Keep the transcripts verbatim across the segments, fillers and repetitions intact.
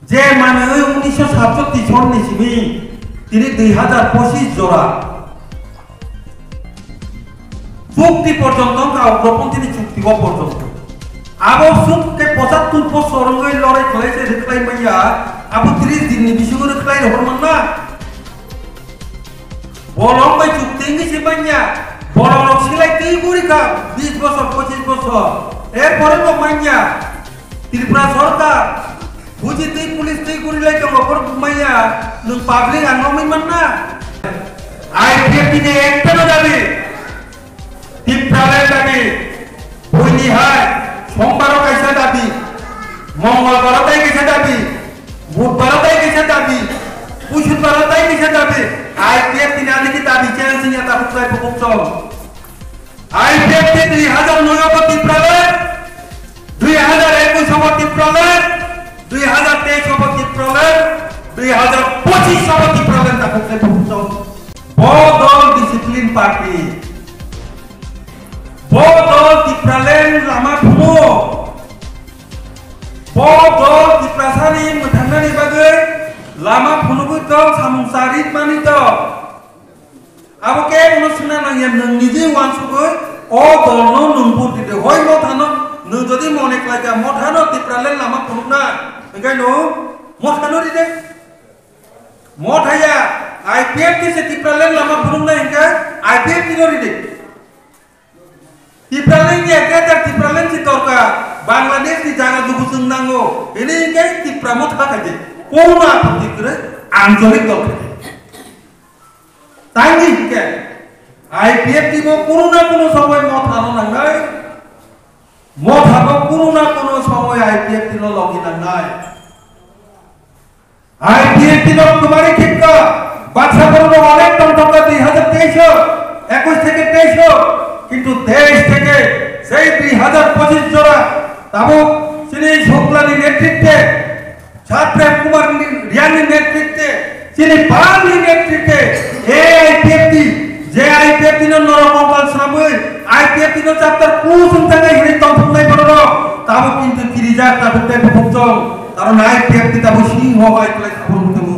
Je manwi unisho satchottish sonni simi tini dui hazar pochis jora chukti porjonto wngkha, ugroponthini chukti o porjonto. Abo chuk khe pochattor bosor wngwi lorai khlai se rwkhlai manya, abo tris din ni bisingo rwkhlai rohor manna. Bolong bai chukti wngwi se manya, bolong rok silai twi guri kha, bis bosor, pochis bosor, er pore bo manya. Tripura sorkar, buji twi police twi guri lai tongo, bor manya, nwng public ang romwi manna. I P F T ni ekta no dabi, Tipraland dabi, buini hai, Sombaro kaisa dabi, Mongolbaro tai kaisa dabi, Budbaro tai kaisa dabi, Bushudbaro tai kaisa dabi, I P F T ni ani ki dabi chance ni ata huklai bukuk chong. I P F T dui hazar noi obo Tipraland, dui hazar ekush obo Tipraland, dui hazar teis obo Tipraland, dui hazar pochis obo Tipraland ta kok kok kok. Bo dol discipline party. Bo dol Tipraland lama phuno. Bo dol Tiprasani mwthangnani bagwi lama phunugwi tong, samung charit mani tong. Abo kebono swngna nangya, nwng niji uansugwi o dolno nwng vote ride. Hoi mothano nwng jodi mone khlaikha, mothano Tipraland lama phunukna, hwnkhe nwng mothano ride. Mothaya, I P F T se Tipraland lama phunukna hinkhe I P F T no ride. Tipraland ni ekta Tipraland si dorkar, Bangladesh ni jaga dugu chwng nango, hini hinkhe Tipra motha khaide, kono apatti kwrwi, ancholik dol khaide. Tangwi hinkhe I P F T bo kuno na kuno somoi mothano nangnai, mothabo kuno na kuno somoi I P F T no logi nangnai. I P F T no kwmari khikka, baksa borok no onek tongthokka dui hazar teis o, ekush theke teis o, kintu teis theke sei dui hazar pochis jora tabuk chini Suklani netritwe, Satprem Kumar ni, Riang ni netritwe, chini Pal ni netritwe, A I P F T, je I P F T no norok mokol swnamwi, I P F T no chapter close wng thangwi hinwi tongthoknai borok rok, tabuk kintu kirijak tabuk tei bukhuk chong, karon I P F T tabuk singho bai kwlai tabuk tongo.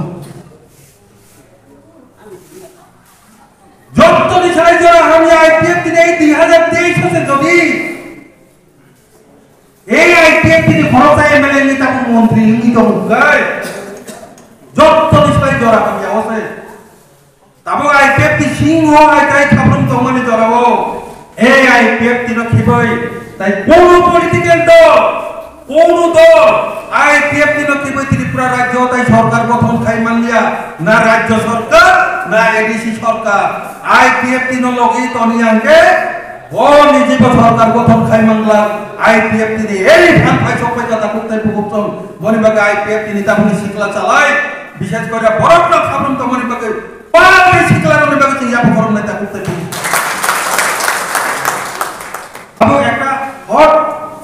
Jottoni sai jora hamya I P F T ni dui hazar teis se jodi A I P F T ni khoroksa M L A ni tabuk montri wngwi tongo hwnkhe, jottoni sai jora hamya o se. Tabuk I P F T singho hai kai khaprum tongmani jorao A I P F T no khibai tai kono political dol, kono dol I P F T no khibai Tripura rajyo tai sorkar gothon khai manliya, na rajyo sorkar, na A D C sorkar. I P F T no logi toni angke bo niji bo sorkar gothon khai mangla, I P F T ni eri phan phai sok pai kata kuk tai bukuk tong, boni bagwi I P F T ni tabuni sikla chalai, bishes kore borok no khaprum tongmani bagwi. Pal tei sikla rokni bagwi chwng yapha khoroknai ta kuk tei. Abo ekta hot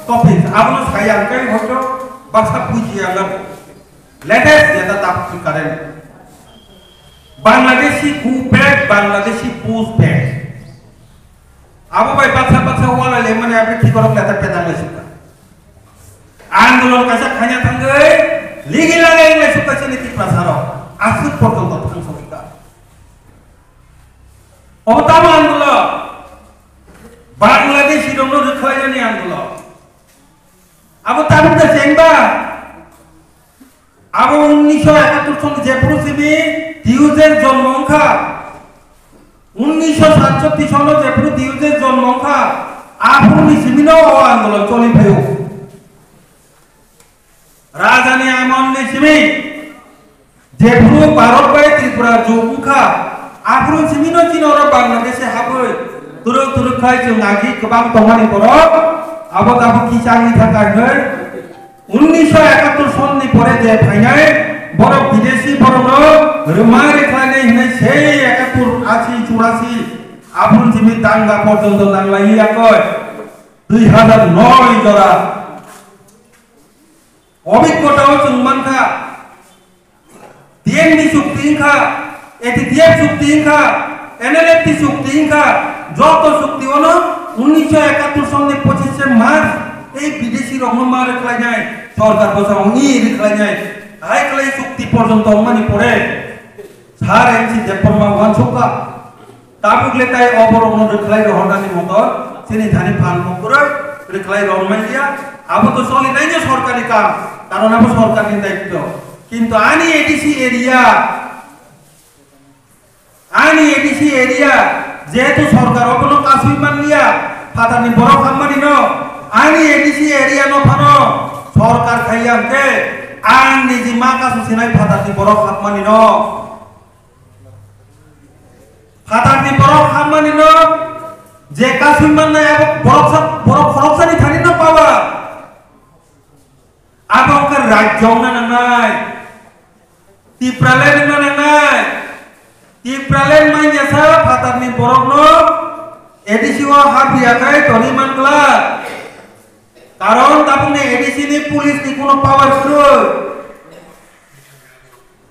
topic, abono saya hwnkhe hoito baksa bujiya nang. Latest jeta tabuk current. Bangladeshi go back, Bangladeshi push back. Abo bai baksa baksa wala le mane abri thik borok letter pedang le sukha. Andolon kaisa khaina thangwi ligi lagai wngwi sukha chini Tiprasa rok aswk porjonto thang sokha. Obo tamo andolon? Bangladeshi rokno rwkhlainani andolon. Abo tabuk da chengba? Abo unnisho ekattor soni jephuru simi Diujer jonmo wngkha, unnisho satchottish sono jephuru Diujer jonmo wngkha, aphuruni simino o andolon choli phaio. Rajani amolni simi jephuru Bharat bai Tripura jug wngkha, aphuru simino chini oro Bangladesh-e habwi turuk turuk khai chwng agi kwbang tongmani borok, abo tabuk kisa wngwi thangkha hinwi. Unnisho ekattor sonni pore je phainai borok bidesi borokno rwma rwkhlainai hinwi sei ekattor ashi churasi aphuru simi danga porjonto nanglai yakoi dui hazar noi jora. Obhiggota o chwng mankha, D N D chukti wngkha, A T T F chukti wngkha, N L F T chukti wngkha, joto chukti ono unnisho ekattor sonni pochishe March ei bidesi rokno ma rwkhlainai, sorkar bwskango i rwkhlainai. Hai kwlai chukti porjonto wngmani pore sir N C Debbarma uansukha. Tabuk le tai o borokno rwkhlai rohornani motor chini thani phan kwrwi rwkhlai rohormani ya. Abo to solinaino sorkarni kam, karon abo sorkarni daityo. Kintu ani A D C area, ani A D C area, jehetu sorkar obono kasui manliya, phatarni borok hammanino, ani A D C area no phano sorkar khaiya hwnkhe ang niji ma kasu sinai phatarni borok hammanino. Phatarni borok hammanino je kasui mannai abo borok sa-, borok khoroksani thanino power. Abo wngkha rajyo wngna nangnai. Tipraland wngna nangnai. Tipraland manya sa phatarni borokno A D C o hap riya khai toni man glak. Karon tabukni A D C ni police ni kuno power kwrwi.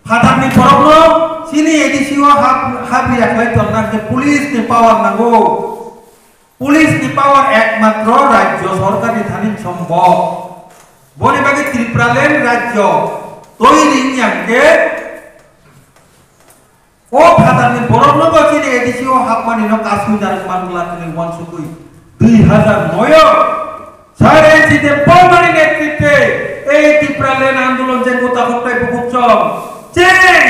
Phatarni borokno chini A D C o hap, hap riya khlai tonna khe police ni power nango. Police ni power ekmatro rajyo sorkar ni thani sombhob. Boni bagwi Tipraland rajyo toiri wngya hwnkhe o phatarni borokno bo chini A D C o hapmani no kasui narwk man glak hwnwi uansukwi dui hazar noi o Sir N C Debbarmani netritwe ei Tipraland andolon je gota hoktai bukhuk chong cheng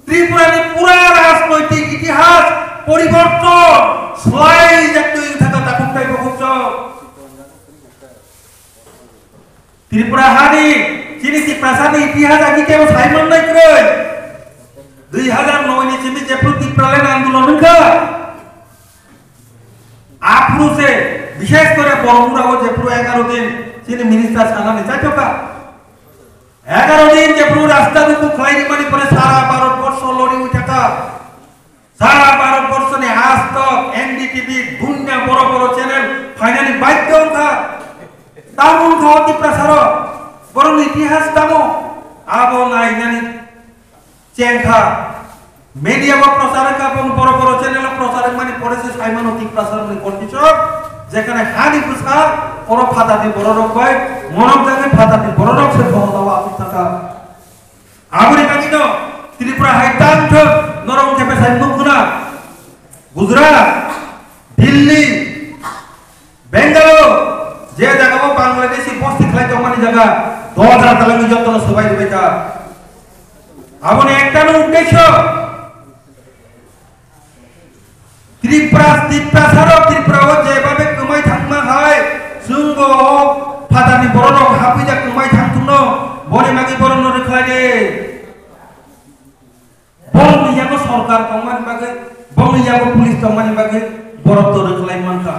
Tripura ni pura rajnoitik itihas poriborton swlai jak twi thaka takhuk tai bukhuk chong. Tripura hani chini Tiprasa ni itihas agi kebo sai man nai kwrwi. Dui hazar noi ni simi jephru Tipraland andolon wngkha. Aphuru se bishesh kore Boromura o jephru egaro din chini minister sanani chaitokha. Egaro din jephru rasta duku khlai rimani pore sara Bharat borsho lori uithaka. Sara Bharat borsho ni Aaj Tak, N D T V, dunya boro boro channel phainani baidhyo wngkha. Tamo wngkha o Tiprasa rok. Borokni itihas tamo? Abo nainani chengkha. Media bo prochar wngkha, boro boro channel o prochar wngmani pore se sai mano Tiprasa rokni condition, jekhane hani bwsa oro phatarni bororok bai monok jagwi phatarni bororok se bohonao aswk thangkha. Aboni bagwino Tripura hai tang thok norok khe bwsai nukgwna Gujarat, Delhi, Bangalore, je jaga o Bangladeshi bosti khlai tongmani jaga, dojar dalangni jotono swbai rwbaikha. Aboni ektano uddesho, Tripura, Tiprasa rok Tripura o je babe kwmai thangma hai, chwngbo o phatarni bororok hapwi jak kwmai thang thungno, boni bagwi borokno rwkhlai de. Bongni yago sorkar tongmani bagwi, bongni yago police tongmani bagwi borok to rwkhlai mankha.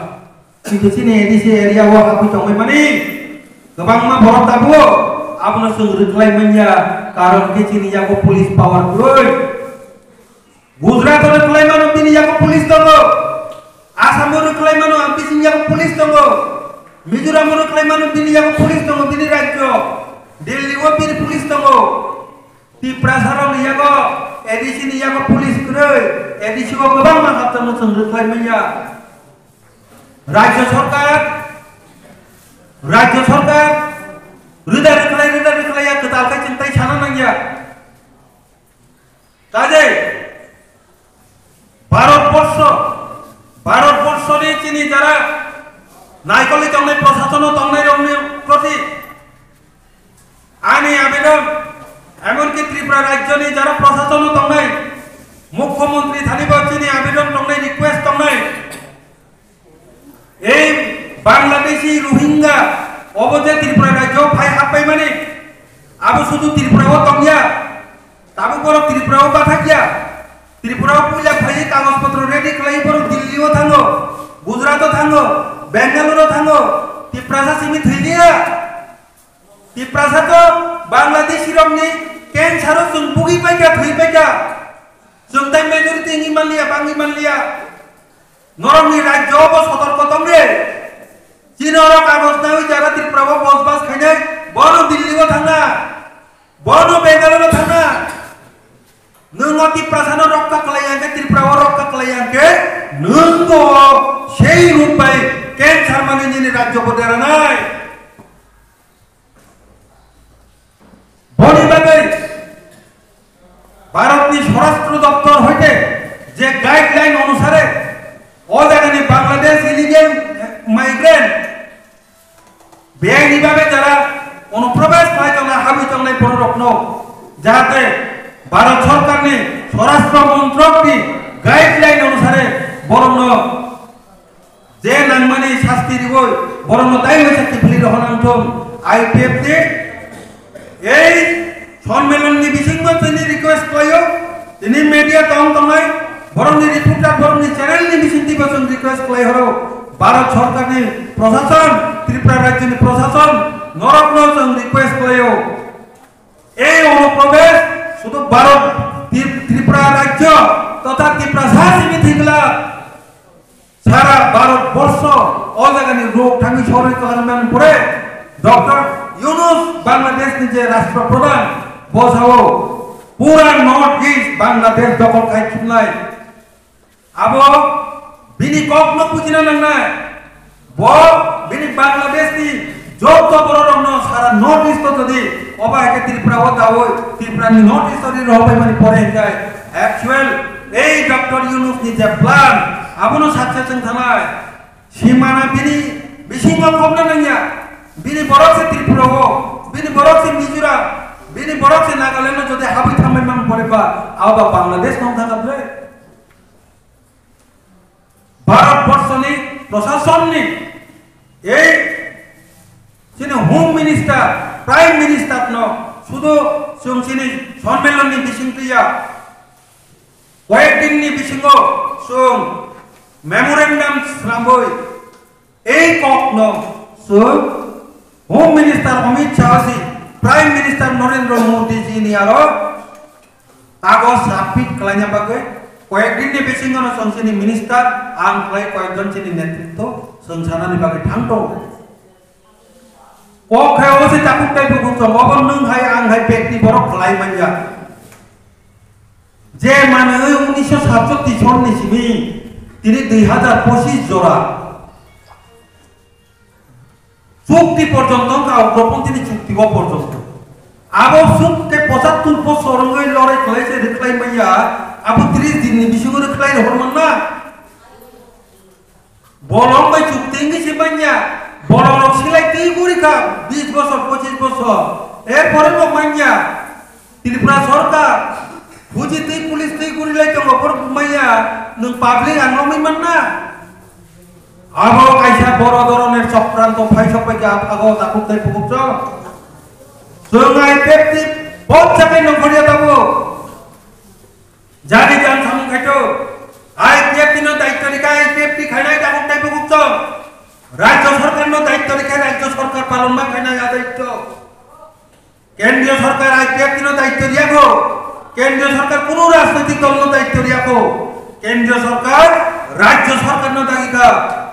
Kintu chini A D C area o hapwi tongwi mani kwbangma borok tabuk abono chwng rwkhlai manya, karon khe chini yago police power kwrwi. Gujarat o rwkhlai mano bini yago police tongo, Assam o rwkhlai mano ang bising yago police tongo, Mizoram o rwkhlai mano bini yago police tongo, bini rajyo, Delhi o bini police tongo. Tiprasa rokni yago A D C ni yago police kwrwi, A D C o kwbangma haptano chwng rwkhlai manya. Rajya sarkar, Rajya sarkar rwda rwkhlai, rwda rwkhlai ya kwtal khe chwng tai sana nangya. Kajai Bharat borsho, Bharat borsho ni chini jara naikoli tongnai, prosason o tongnai rokni proti ani abedon, emonki Tripura rajyo ni jara prosason o tongnai, mukhyamantri thani bo chini abedon tongnai, request tongnai. Ei Bangladeshi Rohingya obo je Tripura rajyo phai happai mani, abo sudu Tripura o tongya, tabuk borok Tripura o bathakya. Tripura o puila phai kagoj potro ready khlai borok Delhi o thango, Gujarat o thango, Bangalore o thango, Tiprasa simi thwiya. Tiprasa to Bangladeshi rokni cancer o chwng bugwi paikha, thwi paikha. Chwng tai majority wngwi manliya, bangwi manliya. Norokni rajyo bo sotorko tongre. Chini oro kagoj nawi jara Tripura o bosbas khainai, bono Delhi o thangna, bono Bangalore o thangna. Nwng o Tiprasa no rokka khlai ya khe, Tripura o rokka khlai ya khe, nwng bo sei root bai cancer mani nini rajyo bo deranai. Bharatni Swarashtra Doptor hoite je guideline onusare o jagani Bangladesh illegal migrant beaini babe jara onuprobes khlai tongnai, habwi tongnai bororokno jahate Bharat Sorkarni Swarashtra Montrokni guideline onusare borokno je nangmani sasti riwi borokno tai waisa kiphilwi rohor nangthung. I P F T ei sonmelonni bisingo tini request khlaio, tini media tong tongnai borokni reporter, borokni channel ni bisingtwi bo chwng request khlai horo, Bharat Sorkarni prosason, Tripura rajyoni prosason, norokno chwng request khlaio. Ei onuprobes sudu Bharat, Tri-, Tripura rajyo totha Tiprasa simi thikla sara Bharat borsho o jagani rok thangwi sorwi kwlangmani pore Doctor Yunus Bangladesh ni je Rashtra Pradhan, bo sao pura North East Bangladesh dokol khai khibnai. Abo bini kokno bujina nangnai. Bo bini Bangladesh ni joto bororokno sara North East o jodi obo hai khe Tripura o dawi, Tripura ni North East o ri rohor bai mani pore hinkhe actual ei Doctor Yunus ni je plan abono success wng thanai. Simana bini bisingo khobna nangya. Bini borok se Tripura o, bini borok se Mizoram, bini borok se Nagaland o jodi habwi thambai mang pore ba, abo ba Bangladesh nong thangkha ble. Bharat borso ni prosason ni ei chini Home Minister, Prime Minister no sudu chwng chini sonmelon ni bising twiya. Koyek din ni bisingo chwng memorandum swnamwi ei kokno chwng Home Minister Amit Shah si Prime Minister Narendra Modi ji ni aro kagoj submit khlaina bagwi koyek din ni bisingo no chwng chini minister ang khlai koyek jon chini netritwo chwng sanani bagwi thang tongo. Kok khe obo se takhuk tei bukhuk tongo, obo nwng hai ang hai bekti borok khlai manya. Je manwi unisho satchatti sonni simi tini dui hazar pochis jora chukti porjonto wngkha, ugroponthini chukti o porjonto. Abo chukte pochattor bosor wngwi lorai khlai se rwkhlai manya, abo tris dinni bisingo rwkhlai rohor manna. Bolong bai chukti wngwi se manya, bolong rok silai twi guri kha, bis bosor, pochis bosor, er pore bo manya. Tripura sorkar, fuji twi police twi guri lai tongo, borok manya, nwng public ang romwi manna. Abo kaisa boro doroner chokranto phaisok bai kha, aphago takhuk tei bukhuk chwng. Chwng I P F T bot chakai nongkhorya tabuk. Jani jan samung khaito, I P F T no daityo rikha, I P F T khainai takhuk tei bukhuk chwng. Rajya sorkar no daityo rikha, rajya sorkar palon ma khainai a daityo. Kendriya sorkar I P F T no daityo riyakho. Kendriya sorkar kunu rajnoitik dol no daityo riyakho. Kendriya sorkar rajya sorkar no dagikha.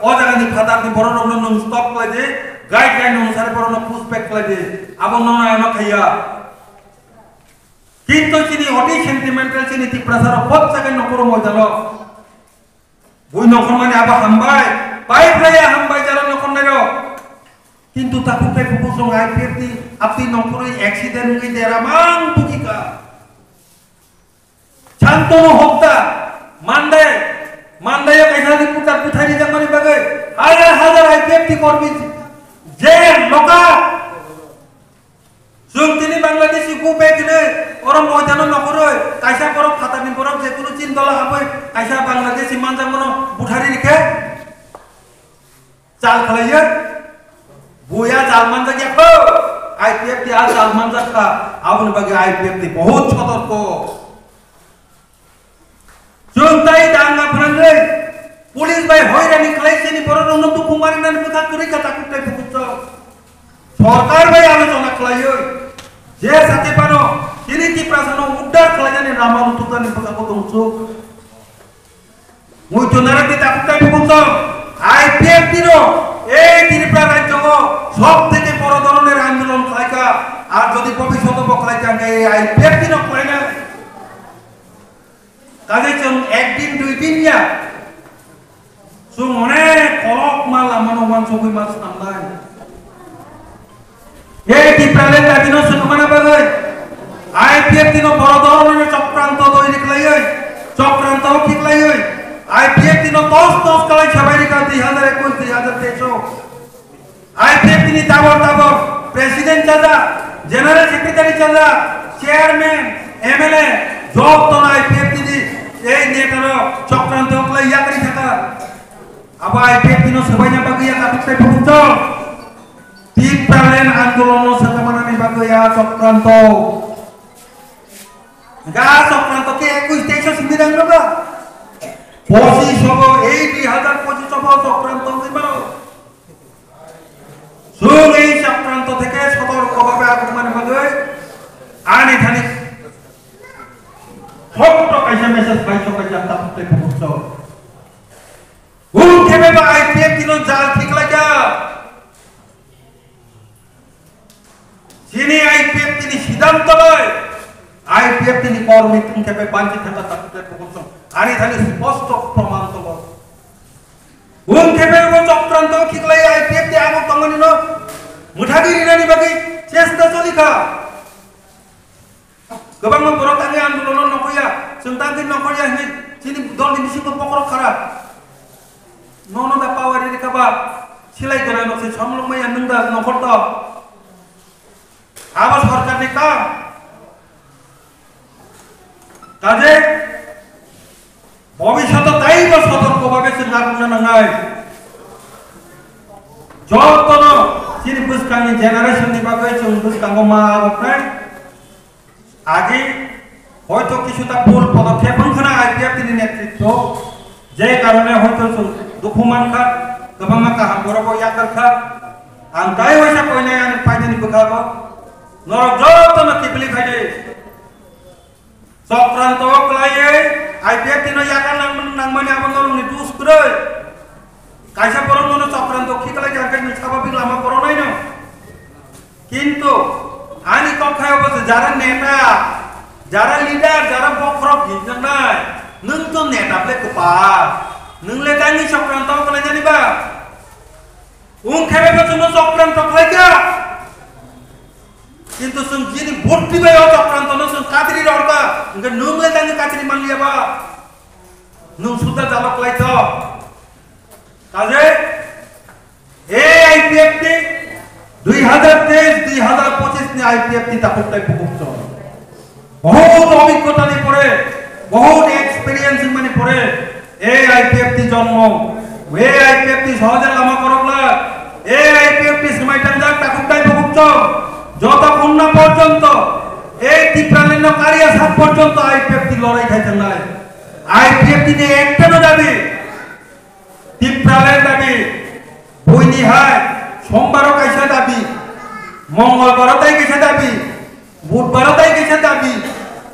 O jaga ni phatar ni borok rok no nwng stop khlai di, guideline onusare borok no push back khlai di. Abo no na ano khaiya. Kintu chini oti sentimental chini Tiprasa rok bot jaga nokoro moidano. Bui nongkhormani abo hambai, pai phlaiya hambai jara nongkhornairok. Kintu takhuk tei bukhuk chwng I P F T aptwi nongkhorwi accident wngwi dera mang bukikha. Chantonu hokta, Mandai, Mandai o kaisa reporter buthai rijakmani bagwi hajar hajar I P F T kormi jail loka. Chwng tini Bangladeshi go back hinwi oro moidano nokhorwi kaisa borok phatarni borok je kunu chin dola habwi kaisa Bangladeshi manjakmano buthari rikhe chal khlaiyo. Buya chal manjakya kho, I P F T a chal manjak kha, aboni bagwi I P F T bahut sotorko. Chwng tai danga phrangwi police bai hoirani khlai sini borok rokno dukhu marinani bwkha kwrwi kha takhuk tei bukhuk chwng. Sorkar bai alochona khlaiwi je sate phano chini Tiprasano uddar khlainani lama rwtuknani bwkha bo tongchuk. Muitu narwkni takhuk tei bukhuk chwng I P F T no ei Tripura rajyo o sob theke boro doroner andolon khlaikha. Ar jodi bhobishoto bo khlaikha hwnkhe ei I P F T no khlainai. Kaje chwng ek din dui din ya. Chwng onek kolok ma lama no uansugwi ma samnai. Ei Tipraland dabi no swngmana bagwi. Tino boro dhoroner chokranto toiri khlaiwi, chokranto khiklaiwi, I P F T no tos tos khlai sabai rikha dui hazar ekush, dui hazar teis o. I P F T ni tabor tabor president chaja, general secretary chaja, chairman, M L A, jotono I P F T ni ei netaro chokranto khlai yakri thaka. Abo I P F T no swbaina bagwi ya kathok tei phunukjak. Tipraland andolono swkamanani bagwi ya chokranto. Ga chokranto ke ekush teis o simi dang ba? Pochis obo, ei dui hazar pochis obo chokranto wngwi mano. Chwng ei chokranto theke sotorko bhabe agumani bagwi ani thani hotto kaisa message bai sokai jak takhuk tei phunukjak. Hwn khe beba I P F T no jal khiklaijak. Chini I P F T ni siddhanto bai I P F T ni kormi tong khe bai banchi thangkha takhuk tei phunukjak. Ani thani sposto proman tongo. Hwn khe bai bo chokranto khiklai I P F T abo tongmani no mwthagwi rinani bagwi chesta choli kha. Kwbangma borok tangwi andolono nokhoya, chwng tangwi nokhoya hinwi chini dolni bisingo bokhorok khara. Nono da power rikha ba, silai gwnang nok se samlok maya nwng da nokhor to. Abo sorkarni kam. Kaje bhobishoto taibo sotorko bhabe chwng narwkna nangnai. Jotono chini bwskangni generation ni bagwi chwng bwskango ma aboknai. Agi hoito kisuta bhul podokkhep wngkhwna I P F T ni netritwo, je karone hoito chwng dukhu mankha, kwbangma kaham borokbo yakarkha. Ang tai waisa koinai ani phaidini bwkhago norok jotono kiphilwi phaidi. Chokranto khlaiwi I P F T no yakar nang-, nangmani abo norokni dus kwrwi. Kaisa borok nono chokranto khiklai kha khe nwng sababik lama koronai no. Kintu ani kok khai obo se jara neta, jara leader, jara bokhorok hinjaknai, nwng to neta ble kwpal, nwng le tangwi chokranto khlainani ba? Wng khe bai bo chwngno chokranto khlai kha. Kintu chwng jini bhorti bai o chokranto no chwng katri rw kha, hwnkhe nwng le tangwi katri manliya ba? Nwng suda jalo khlai tho. Kaje A I P F T dui hazar teis, dui hazar pochis ni I P F T takhuk tei bukhuk chwng. Bahut obhiggota ni pore, bahut experience wngmani pore, A I P F T jonmo, A I P F T sohoje lama korokla, A I P F T swmai tangjak takhuk tei bukhuk chwng. Joto khunna porjonto, ei Tipraland no kariya sak porjonto I P F T lorai khai thangnai. I P F T ni ekta no dabi, Tipraland dabi, buini hai, Sombaro kaisa dabi, Mongolbaro tai kaisa dabi, Budbaro tai kaisa dabi,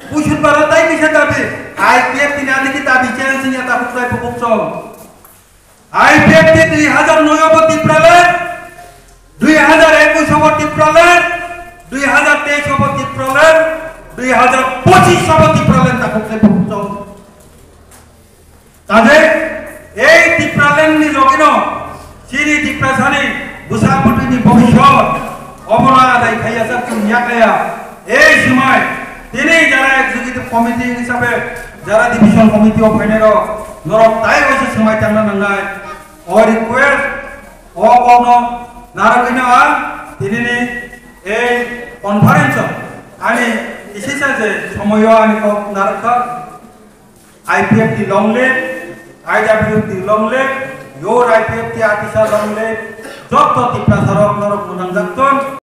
Bushudbaro tai kaisa dabi, I P F T ni ani ki dabi change wngya takhuk tei bukhuk chwng. I P F T dui hazar noi obo Tipraland, dui hazar ekush obo Tipraland, dui hazar teis obo Tipraland, dui hazar pochis obo Tipraland takhuk tei bukhuk chwng. Kaje ei Tipraland ni logino chini Tiprasani bwsa bwtwini bhobishyot obono adai khaiya jak chwng yakaya. Ei swmai tini jara executive committee hisabe jara division committee o phainai rok norok tai waisa swmai tangna nangnai. O request o kokno narwgwino ang tinini ei conference o ani kisisa je somoyo ani kok narwkha. I P F T long live, I W T long live, your I P F T Atisa long live, jotto Tiprasa rok norok mwnang jakton,